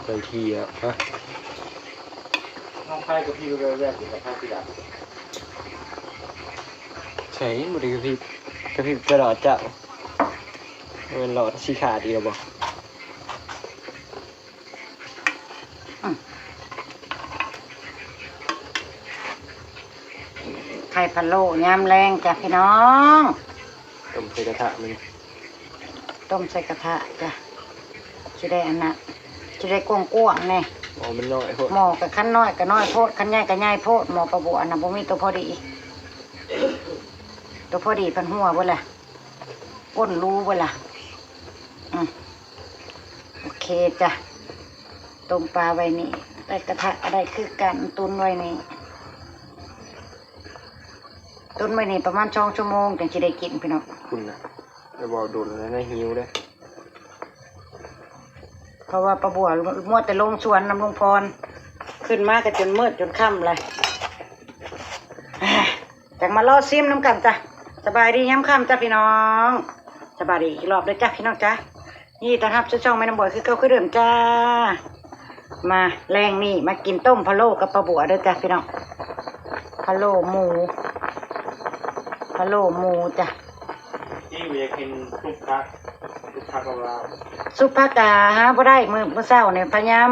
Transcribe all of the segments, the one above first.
ໄປທີ່ແລ້ວ ຮະ ນ້ອງໄຟກະພິບແວບໆ ຢູ່ກັບພະທິດາ ໃສບໍ່ໄດ້ກະພິບ ກະພິບຕະຫຼອດເຈົ້າ ແມ່ນຫຼອດຊິຂາດອີກແລ້ວບໍ່? ໄຂ່ພະໂລ້ຍາມແລງຈ້ະພີ່ນ້ອງ ຕົ້ມໃສ່ກະທະມື້ນີ້ ຕົ້ມໃສ່ກະທະຈ້ະ ຊິໄດ້ອັນນະ ຊິໄດ້ກວ້າງໆແດ່ ໝໍ້ມັນນ້ອຍໂພດ ໝໍ້ກະຄັນນ້ອຍກະນ້ອຍໂພດ ຄັນໃຫຍ່ກະໃຫຍ່ໂພດ ໝໍ້ປາບົວນະບໍ່ມີໂຕພໍດີ ໂຕພໍດີພັດຮົ່ວເບິດລະ ກົ້ນຮູເບິດລະ ອື ໂອເຄຈ້ະ ຕົ້ມປາໄວ້ນີ້ ໃສ່ກະທະກະໄດ້ຄືກັນ ຕຸນໄວ້ນີ້ ຕຸນໄວ້ນີ້ປະມານສອງຊົ່ວໂມງຈັ່ງຊິໄດ້ກິນພີ່ນ້ອງ ຄຸນນະ ໄປເວົ້າດົນແລ້ວນະ ຫິວເດ້ ເພາະວ່າປາບົວມົວແຕ່ລົງສວນນຳລຸງພອນ ຂຶ້ນມາກະຈົນມືດຈົນຄ່ຳແລ້ວ ຈັ່ງມາລໍຊີມນຳກັນຈ້ະ ສະບາຍດີຍາມຄ່ຳຈ້ະພີ່ນ້ອງ ສະບາຍດີອີກລອບເດີຈ້ະພີ່ນ້ອງຈ້ະ ຍິນດີຕ້ອນຮັບສູ່ຊ່ອງແມ່ນ້ອງບອຍຄືເກົ່າຄືເດີມຈ້າ ມາແລງນີ້ມາກິນຕົ້ມພະໂລ້ກັບປາບົວເດີຈ້ະພີ່ນ້ອງ ພະໂລ້ໝູ ພະໂລ້ໝູຈ້ະ ທີ່ຢາກກິນຊຸບຜັກ ຊຸບຜັກລາວ ຊຸບຜັກກະຫາບໍ່ໄດ້ ມື້ ມື້ເຊົ້ານີ້ພະຍາຍາມ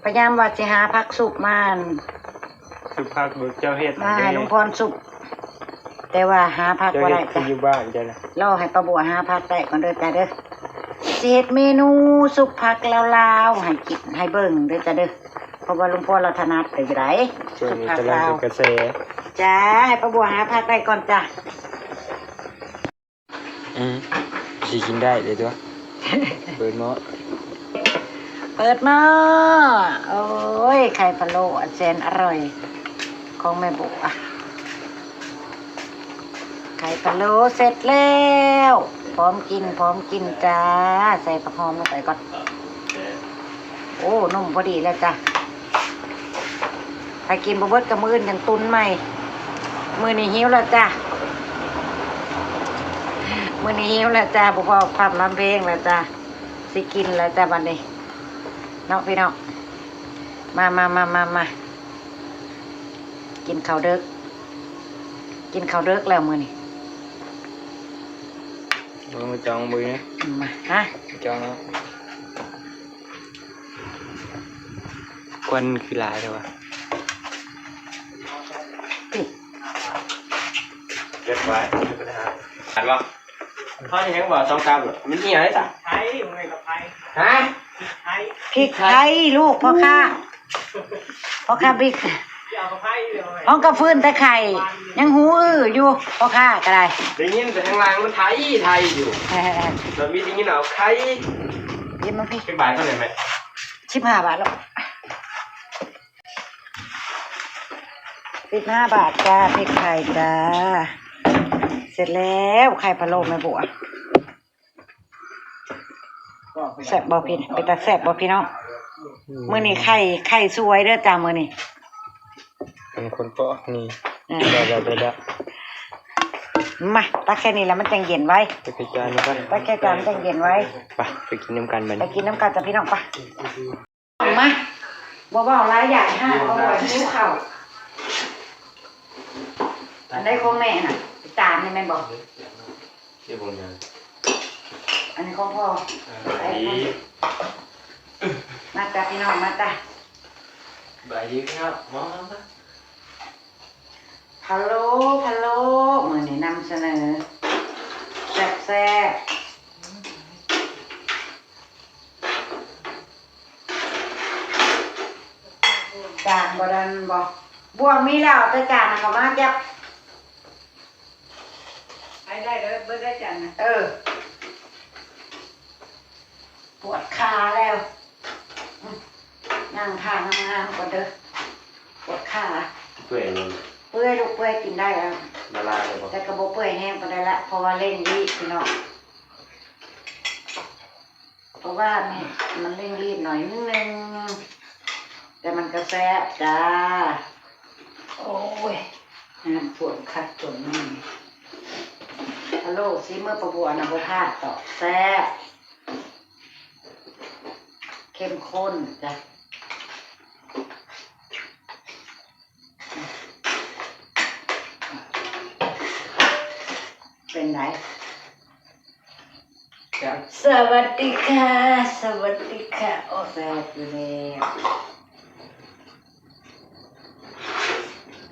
ພະຍາຍາມວ່າຊິຫາຜັກຊຸບມາ ຊຸບຜັກເຈົ້າເຮັດ ມາໃຫ້ລຸງພອນຊຸບ ແຕ່ວ່າຫາຜັກບໍ່ໄດ້ ເຈົ້າເຮັດຄືຢູ່ບ້ານເຈົ້ານະ ລໍໃຫ້ປາບົວຫາຜັກໄດ້ກ່ອນເດີຈ້າເດີ ຊິເຮັດເມນູຊຸບຜັກລາວໆ ໃຫ້ກິນໃຫ້ເບິ່ງເດີຈ້າເດີ ເພາະວ່າລຸງພອນລາວຖະໜັດເລີຍໃດ ຊຸບຜັກລາວ ກະແສ ຈ້າ ໃຫ້ປາບົວຫາຜັກໄດ້ກ່ອນຈ້າ. ອືມ ຊິກິນໄດ້ເລີຍຕົວະ ເປີດໝໍ້ ເປີດໝໍ້ ໂອ້ຍ ໄຂ່ພະໂລ້ອັນແສນອະຮ່ອຍຂອງແມ່ບົວ ໄຂ່ພະໂລ້ເສັດແລ້ວ ພ້ອມກິນ ພ້ອມກິນຈ້າ ໃສ່ຜັກຫອມລົງໄປກ່ອນ. ໂອ້ ໜຸ່ມພໍດີແລ້ວຈ້ະ ຖ້າກິນບໍ່ເບິດກະມື້ອື່ນຈັ່ງຕຸນໃໝ່ ມື້ນີ້ຫິວແລ້ວຈ້ະ ມື້ນີ້ຫິວແລ້ວຈ້ະ ບໍ່ເວົ້າພ່ຳລຳເພງແລ້ວຈ້ະ ຊິກິນແລ້ວຈ້ະບັດນີ້ ເນາະພີ່ນ້ອງ ມາ ມາ ມາ ມາ ມາ ກິນເຂົ້າເດິກ ກິນເຂົ້າເດິກແລ້ວມື້ນີ້ ລອງໄປຈອງເບິ່ງນະ ມາ ຮະ ຈອງເອົາ. ຄວັນຄືຫຼາຍແທ້ວະ ເກັບໄວ້ ບໍ່ມີປັນຫາ ອັນວ່າ ເຮົາເຮັດຫຍັງບໍ່ ສອງສາມ ມັນອີຫຍັງຊະ ໄທ ບໍ່ແມ່ນກັບໄທ ຮະ ໄທ ພິກໄທ ລູກພໍ່ຄ້າ ພໍ່ຄ້າບິກ ເອົາກັບໄພເລີຍ ຫ້ອງກະຟືນແຕ່ໄຂ່ ຍັງຫູອື້ຢູ່ ພໍ່ຄ້າກະໄດ້ ໄດ້ຍິນແຕ່ທາງຫຼັງມັນໄຖໄຖຢູ່ ແລ້ວມີໄດ້ຍິນເອົາໄຂ່ ຍິນມາພີ້ ຈັກບາດເທົ່າໃດແມ່? ສິບຫ້າບາດລູກ ສິບຫ້າບາດຈ້າ ພິກໄທຈ້າ ເສັດແລ້ວ ໄຂ່ພະໂລ້ແມ່ບົວ. ແຊບບໍ່ພີ່ ເປັນຕາແຊບບໍ່ພີ່ນ້ອງ? ອືມ ມື້ນີ້ໄຂ່ ໄຂ່ສວຍເດີຈ້າມື້ນີ້ ເປັນຄົນເປາະນີ້ ເອີ ໄດ້ໆ ມາ ຕັກແຄ່ນີ້ລະມັນຈັ່ງເຢັນໄວ ຕັກໃສ່ຈານນີ້ໄປ ຕັກໃສ່ຈານມັນຈັ່ງເຢັນໄວ ໄປ ໄປກິນນຳກັນບັດນີ້ ໄປກິນນຳກັນຈ້າພີ່ນ້ອງ ໄປ. ມາ ບໍ່ເວົ້າຫຼາຍ ຢາກຫາ ເພາະວ່າຫິວເຂົ້າ ອັນໃດຂອງແມ່ນະ ຈານນີ້ແມ່ນບໍ່? ນີ້ບໍ່ແມ່ນ ອັນນີ້ຂອງພໍ່ ເອີ ມາຈ້າພີ່ນ້ອງ ມາຈ້າ ສະບາຍດີພີ່ນ້ອງ ມາ ມາ ມາ. ພະໂລ້ ພະໂລ້ ມື້ນີ້ນຳສະເໜີ ແຊບໆ ຈານບໍ່ທັນບໍ່? ບ່ວງມີແລ້ວ ແຕ່ຈານນະ ເຂົ້າມາຈັບ ໃຫ້ໄດ້ເດີ ເບິດໄດ້ຈານນະ ເອີ. ປວດຂາແລ້ວ ອືມ ນັ່ງທ່າງາມໆກ່ອນເດີ ປວດຂາ ເປື່ອຍບໍ່? ເປື່ອຍລູກ ເປື່ອຍກິນໄດ້ແລ້ວ ລະລາຍແລ້ວບໍ່? ແຕ່ກະບໍ່ເປື່ອຍແຮງປານໃດລະ ເພາະວ່າເລັ່ງລີບພີ່ນ້ອງ ເພາະວ່າມັນເລັ່ງລີບໜ້ອຍໜຶ່ງ ແຕ່ມັນກະແຊບຈ້າ ໂອ້ຍ ນ້ຳຖ້ວມຄັກຕົວນີ້ ພະໂລ້ສີມືປ້າບົວນະ ບໍ່ພາດດອກ ແຊບ. ໂອເຄ ເຂັ້ມຂຸ້ນຈ້ະ. ເປັນໃດ? ສະຫວັດດີຄ່ະ ສະຫວັດດີຄ່ະ. ໂອ້ ແຊບຢູ່ແລ້ວ.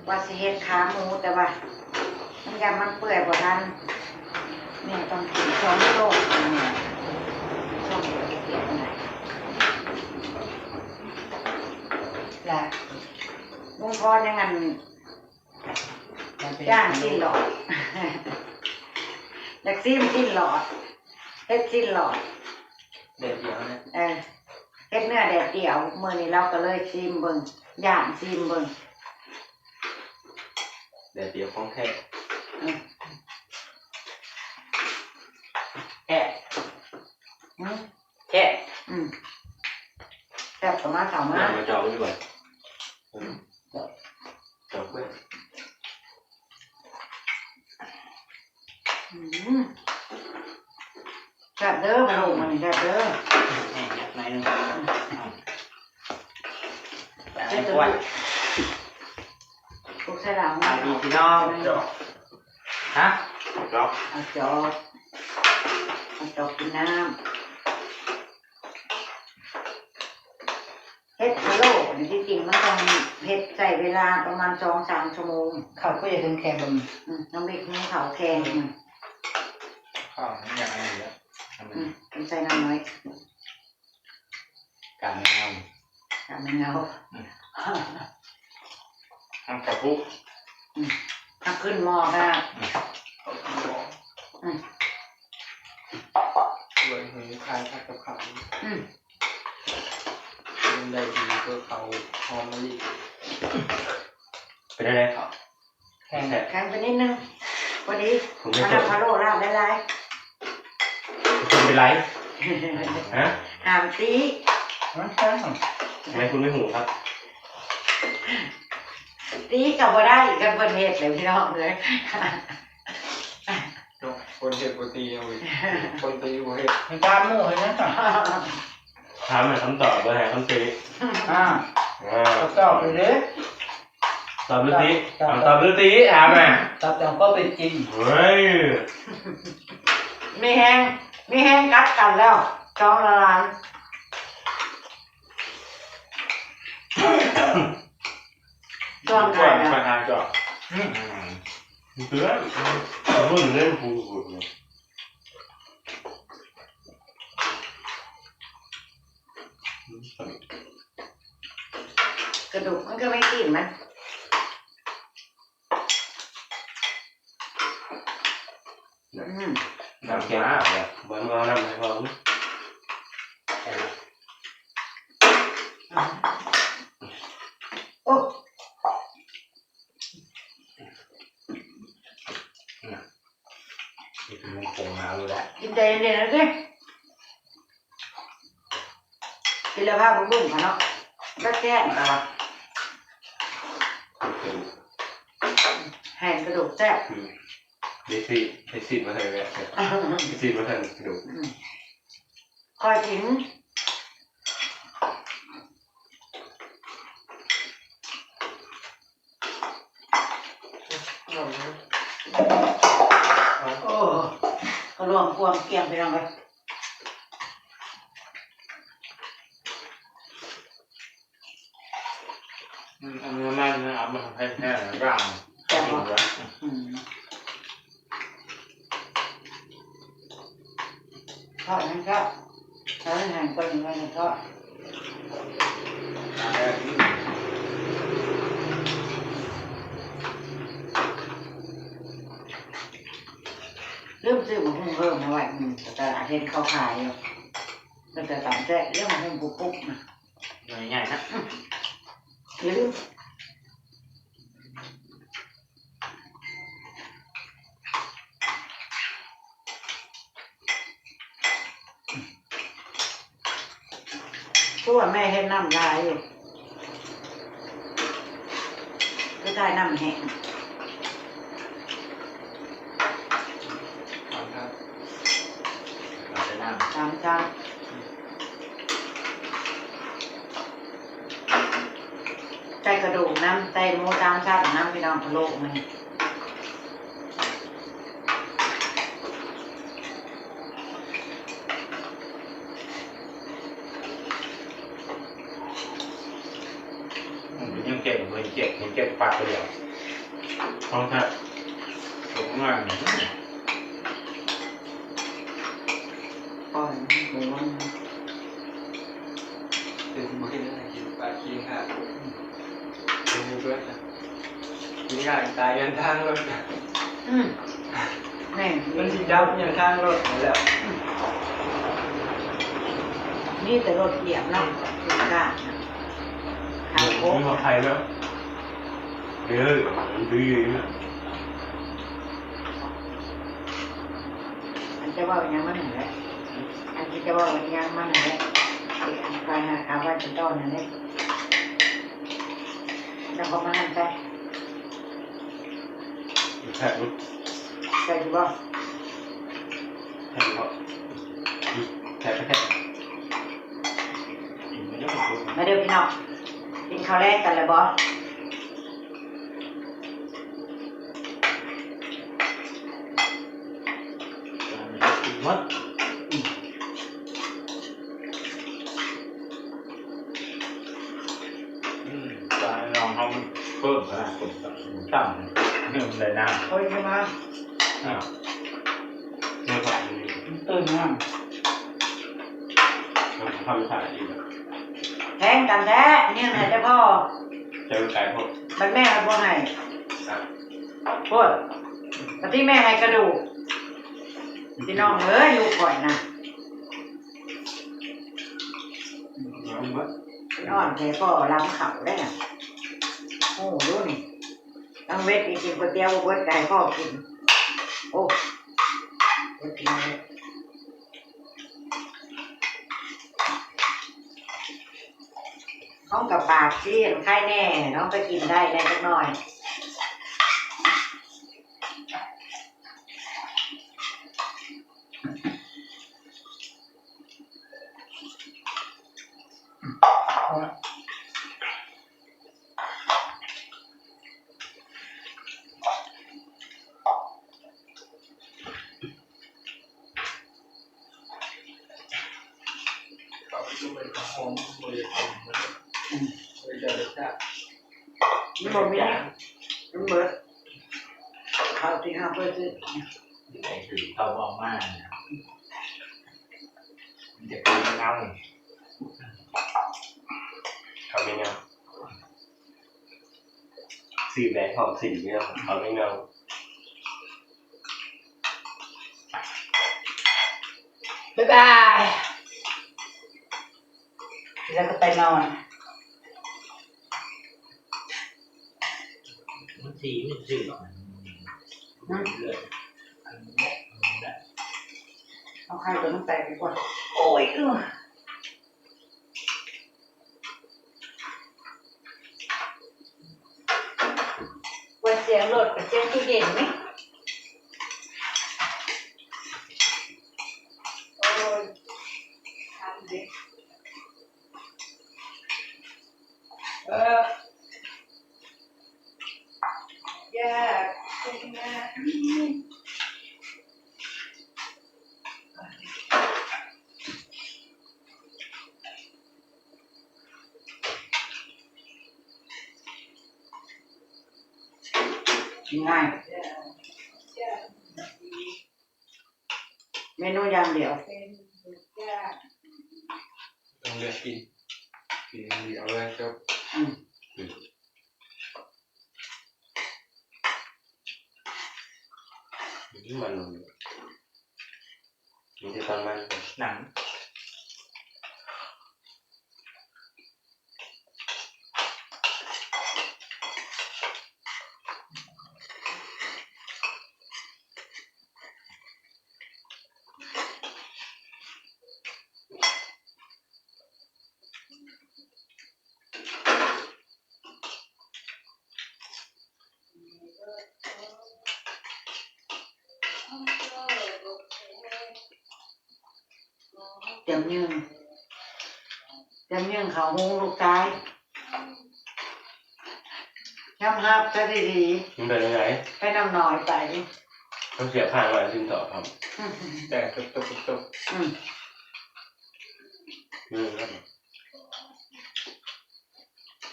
ວ່າຊິເຮັດຂາໝູ ແຕ່ວ່າມັນຢ້ານມັນເປື່ອຍບໍ່ທັນ. ແມ່ຕ້ອງກິນສອງໂຕນີ້ ສອງໂຕຈະເກັບໄດ້. ລະລຸງພອນຍັງອັນ ຍ່າງຊີ້ນຫຼອດ ຢາກຊີມຊີ້ນຫຼອດ ເຮັດຊີ້ນຫຼອດ ແດດດຽວນະ. ເອີ ເຮັດເນື້ອແດດດຽວ. ມື້ນີ້ລາວກໍເລີຍຊີມເບິ່ງ ຢ້ານຊີມເບິ່ງ. ແດດດຽວຂອງແທ້. ອືມ ແທ້. ຫືມ? ແທ້. ອືມ ແຊບກໍມາ ເຂົ້າມາ ມາຈອກຢູ່. ອືມ ຈອກເບິ່ງ. ອືມ ແຊບເດີ ມາລົງມານີ້ແຊບເດີ. ແຫ້ງຈັກໜ້ອຍໜຶ່ງ ອືມ ແຊບເດີ. ລູກຊາຍຫຼານ ສະບາຍດີພີ່ນ້ອງ. ຮະ? ເອົາຈອກ ເອົາຈອກ ເອົາຈອກກິນນ້ຳ. ເຮັດພະໂລ້ນີ້ ທີ່ຈິງມັນຕ້ອງເຮັດໃຊ້ເວລາປະມານສອງສາມຊົ່ວໂມງ. ເຂົ້າກໍຢ່າເຖິງແຂງເບິ່ງ. ອືມ ນ້ອງບິກ ເຂົ້າແຂງ. ອືມ ເຂົ້າມັນຢ່າງນັ້ນແຫຼະ. ອືມ ຕ້ອງໃສ່ນ້ຳໜ້ອຍ. ການເງົາ ການເງົາ. ອືມ ທາງກະປຸ. ອືມ ຖ້າຂຶ້ນໝໍ້ກໍ ອືມ ອືມ ຊ່ວຍໃຫ້ຂາຍຜັດກັບເຂົ້າ. ອືມ ມັນໄດ້ດີກວ່າເຂົ້າຫອມມະລິ. ເປັນແນວໃດເຂົ້າ? ແຂງ ແຂງໄປນິດໜຶ່ງ ພໍດີ. ມັນເອົາພະໂລ້ລາດຫຼາຍໆ. ເປັນໄປຫຼາຍ ຮະ? ຫ້າມຕີ. ແມ່ນ ຄຸນໄມ່ຫູຄັບ. ຕີກໍບໍ່ໄດ້ ຄັນເພິ່ນເຮັດແລ້ວ ພີ່ນ້ອງເອີຍ. ເນາະ ຄົນເຮັດບໍ່ຕີເອົາອີກ ຄົນຕີບໍ່ເຮັດ. ມັນຕາມໝູ່ເຮັດຫຍັງຊັ້ນ? ຖາມໃຫ້ຄຳຕອບ ບໍ່ໃຫ້ຄຳຕິ. ອ່າ ເອີ ຄຳຕອບເດ້. ຕອບຫຼືຕິ? ຕອບ ເອົາ ຕອບ ຕອບຫຼືຕິ? ຖາມນະ ຕອບຕາມຄວາມເປັນຈິງ. ເຮີ້ຍ ມີແຮງ ມີແຮງກັດກັນແລ້ວ ສອງຫຼານ. ຊ່ວງການ ໄປຫາເຈົ້າ. ອືມ ເພື່ອນ ເພິ່ນເລີຍຜູ້ ກະດູກມັນກໍໄມ່ກິນມັນ. ອືມ ນ້ຳແກງ ບໍ່ເອົານ້ຳໃຫ້ພໍ່. ໂອ້ ມັນຄົງມາແລ້ວແຫຼະ ກິນໃຈເຢັນໆ ເດີ. ກິນແລ້ວພາໄປເບິ່ງເຂົາເນາະ ແລ້ວແຊບ ແຫ້ງກະດູກແຊບ. ອືມ ໄດ້ຊີດ ໄດ້ຊີດມາໃຫ້ແລ້ວ ໄດ້ຊີດມາໃຫ້ກະດູກ. ອືມ ຂ້ອຍກິນ. ໂອ້ ກະລວມກວມກຽມ ພີ່ນ້ອງເອີຍ. ອືມ ອັນນີ້ມັນເອົາມາໃຫ້ແທ້ ຢ່າງ ແຊບບໍ່? ອືມ ທອດໃຫ້ແຊບ ໃຫ້ມັນແຫ້ງກ່ອນ ຈັ່ງຄ່ອຍທອດ. ລືມຊື້ໝາກຫຸ່ງເພີ່ມມາໄວ້ ອືມ ແຕ່ຕະຫຼາດເຫັນເຂົາຂາຍຢູ່ ເປັນຕາຕຳແຊບເດ້ ໝາກຫຸ່ງປຸກໆ ນະ ໜ່ວຍໃຫຍ່ນະ. ອືມ ຢ່າລືມ ຄືວ່າແມ່ເຮັດນ້ຳຫຼາຍຢູ່ ຄືໄດ້ນ້ຳແຫ້ງ. ເອົາແຕ່ນ້ຳ ຕາມຊັ້ນ. ກະດູກນຳ ໃສ່ໝູສາມຊັ້ນນຳ ພີ່ນ້ອງ ພະໂລ້ມື້ນີ້. ອືມ ຍັງແກະບໍ່ເຫັນແກະ ເຫັນແກະປາດດຽວ ຂອງແທ້ ຂອງງາມນີ້. ປ່ອຍມັນບໍ່ວ່າ ເປັນບໍ່ເຮັດແນວໃດ ກິນປາກິນຫາ ເປັນເບິດ ກິນຫາຕາຍຢູ່ທາງລົດ. ອືມ ແມ່ນ ມັນຊິຈັບຢູ່ທາງລົດຫັ້ນແຫຼະ. ອືມ ມີແຕ່ລົດຫຽບເນາະ ກິນການ ເອີ ຂາຍໂຄກ ມີຫົວໄຂ່ແລ້ວ ເອີ ມັນດີຢູ່. ອັນຈະເວົ້າຫຍັງມັນຫັ້ນແຫຼະ ອັນທີ່ຈະເວົ້າຫຍັງມັນຫັ້ນແຫຼະ ອັນໄປຫາຄຳວ່າຈະຕ້ອນນັ້ນເດ້ ແລ້ວກໍມາຫັ້ນໄປ ແຊບຢູ່ ແຊບຢູ່ບໍ່? ແຊບຢູ່ບໍ່? ແຊບແທ້ ມາເດີພີ່ນ້ອງ ກິນເຂົ້າແລງກັນແລ້ວບໍ່? ໝົດ ອືມ ຕາຍ ນ້ອງເຮົາມັນເພີ່ມຂະໜາດ ຕົ້ມຕຳ ເລີ່ມໄດ້ນ້ຳ ໂອ້ຍ ມາ ອ້າວ ເມື່ອວານນີ້ ເຕີມນ້ຳ ທຳທ່າດີແລ້ວ ແທງກັນແທ້ ນີ້ໃຫ້ແຕ່ພໍ່ ເຈີໄກໂພດ ບັດແມ່ບັດບໍ່ໃຫ້ ໂພດ ບັດທີ່ແມ່ໃຫ້ກະດູກ ພີ່ນ້ອງເອີຍ ລູກຂ້ອຍນະ ມັນອ່ອນແທ້ ພໍ່ລຳເຂົ້າໄດ້ນະ ໂອ້ ດູນີ້ ຕັ້ງເວັດອີກ ກິນກ໋ວຍຕຽວບໍ່ເບິດ ກະໃຫ້ພໍ່ກິນ ໂອ້ ເບິດກິນເລີຍ. ຂອງກະປາກຊີ້ນ ໄຄແນ່ເນາະ ໄປກິນໄດ້ແດ່ຈັກໜ້ອຍ. ອືມ ມັນບໍ່ມີ ມັນເບິດ ເຂົ້າທີ່ເຮົາໄປຊື້ ໄດ້ຖືເຂົ້າບໍ່ມາ ມັນຈະເປັນເງົາ ເຂົ້າໄປເອົາ ຊື້ແບບພ້ອມຊີ້ນເດີ ເຂົ້າໄປເອົາ. ບາຍບາຍ ແລ້ວກໍໄປນອນ ມັນສີມັນຊື່ ນະ ເລືອດ ເອົາໄຂ່ຕົວນັ້ນແຕກດີກວ່າ ໂອ້ຍ ເອີ. ເປີດສຽງລົດ ເປີດສຽງຕູ້ເຢັນນີ້ ໂອ້ຍ ທຳເດ້ ເອີ ຢາກເປັນຫຍັງ ງ່າຍ ເມນູຢ່າງດຽວ ຕ້ອງເລືອກກິນ ກິນຢ່າງດຽວເລີຍ ຈົບ ອືມ ມັນ ມີແຕ່ຕອນມັນ ໜັງ ຈຳເຍິງ ຈຳເຍິງເຂົ້າໂຮງລູກຊາຍ. ຍອມຮັບຊະດີໆ ມັນເປັນຈັ່ງໃດ? ໄປນຳນ້ອຍໄປ ມັນເສຍຜ່ານວ່າຊິນຕໍ່ພ້ອມ ແຕ່ຕົກໆໆ ອືມ ອືມ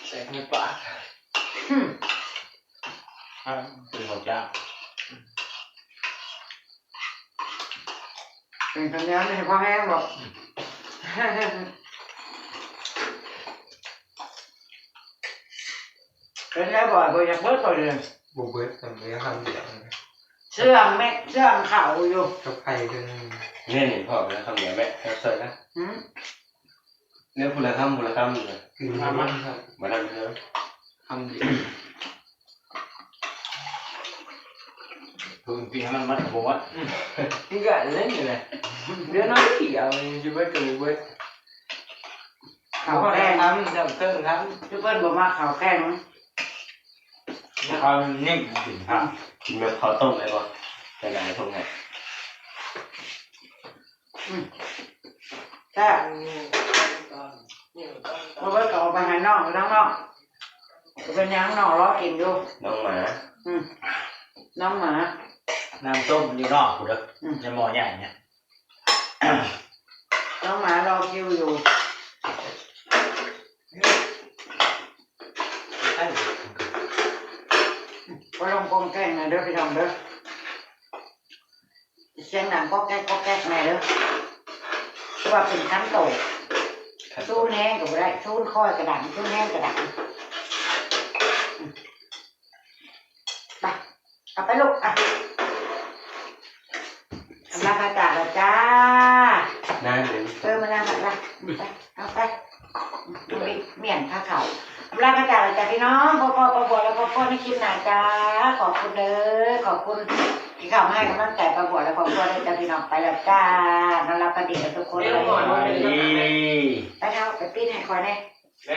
ແຕກໃນປາກ ອືມ ອ່າ ເປັນຫົວຈາກ ເປັນຄຳແນວນີ້ພໍແຮງບໍ່? ເປັນແນວບໍ່ ບໍ່ຢາກເບິດບໍ່ເລີຍ? ບໍ່ເບິດ ເຫຼືອຄຳດຽວ ເຊື່ອງແມັກ ເຊື່ອງເຂົ້າຢູ່ ກັບໄຂ່ເທື່ອໜຶ່ງ ແມ່ນນີ້ ພໍແລ້ວຄຳດຽວແມັກ ເຊີນນະ ຫືມ ເລື່ອງຜູ້ລະຄຳ ຜູ້ລະຄຳ ຄືມາ ມາ ມາ ມານຳເດີ ຄຳດຽວ ເພິ່ນກິນໃຫ້ມັນໝົດ ບໍ່ໝົດ ອືມ ຄືກັນເລີຍນີ້ແຫຼະ ເດືອນນ້ອຍດຽວ ຊິເບິດກໍບໍ່ເບິດ ເຂົ້າແຂງ ຄຳ ຈຳເຄິ່ງຄຳ ຄືເພິ່ນບໍ່ມັກເຂົ້າແຂງ ເຂົ້າໜຶ້ມ ກິນຜັກ ກິນແບບເຂົ້າຕົ້ມໄດ້ບໍ່? ຈະໄດ້ທົ່ງໃຫ້ ອືມ ແຊບ ບໍ່ເບິດກໍເອົາໄປໃຫ້ນ້ອງຢູ່ທາງນອກ ບໍ່ເປັນຫຍັງ ນ້ອງລໍກິນຢູ່ ນ້ອງໝາ ອືມ ນ້ອງໝາ ນ້ຳຕົ້ມຢູ່ນອກພຸ້ນເດີ ອືມ ໃນໝໍ້ໃຫຍ່ນະ ນ້ອງໝາລໍຄິວຢູ່ ບໍ່ລົງກົງແກ່ງນະເດີພີ່ນ້ອງເດີ ສຽງດັງກອກແກກກອກແກກແນ່ເດີ ຄືວ່າເປັນຄັນໂຕ ສູນແຮງກໍບໍ່ໄດ້ ສູນຄ່ອຍກໍດັງ ສູນແຮງກໍດັງ ໄປ ເອົາໄປລູກ ອ່ະ ອຳລາພາຈາກແລ້ວຈ້າ ນານເດີ ເອີ ມານານລະ ໄປ ເອົາໄປ ໝຽນພາເຂົ້າ ອຳລາພາຈາກແລ້ວຈ້າພີ່ນ້ອງ ພໍ່ພໍ່ປ້າບົວ ແລະ ຄອບຄົວໃນຄລິບໜ້າຈ້າ ຂອບຄຸນເດີ ຂອບຄຸນທີ່ເຂົ້າມາໃຫ້ກຳລັງໃຈປ້າບົວ ແລະ ຄອບຄົວເດີຈ້າພີ່ນ້ອງ ໄປແລ້ວຈ້າ ນອນຫຼັບຝັນດີກັນທຸກຄົນ ສະບາຍດີ ໄປເຖົ້າ ໄປປິດໃຫ້ຂ້ອຍແດ່ ແລະ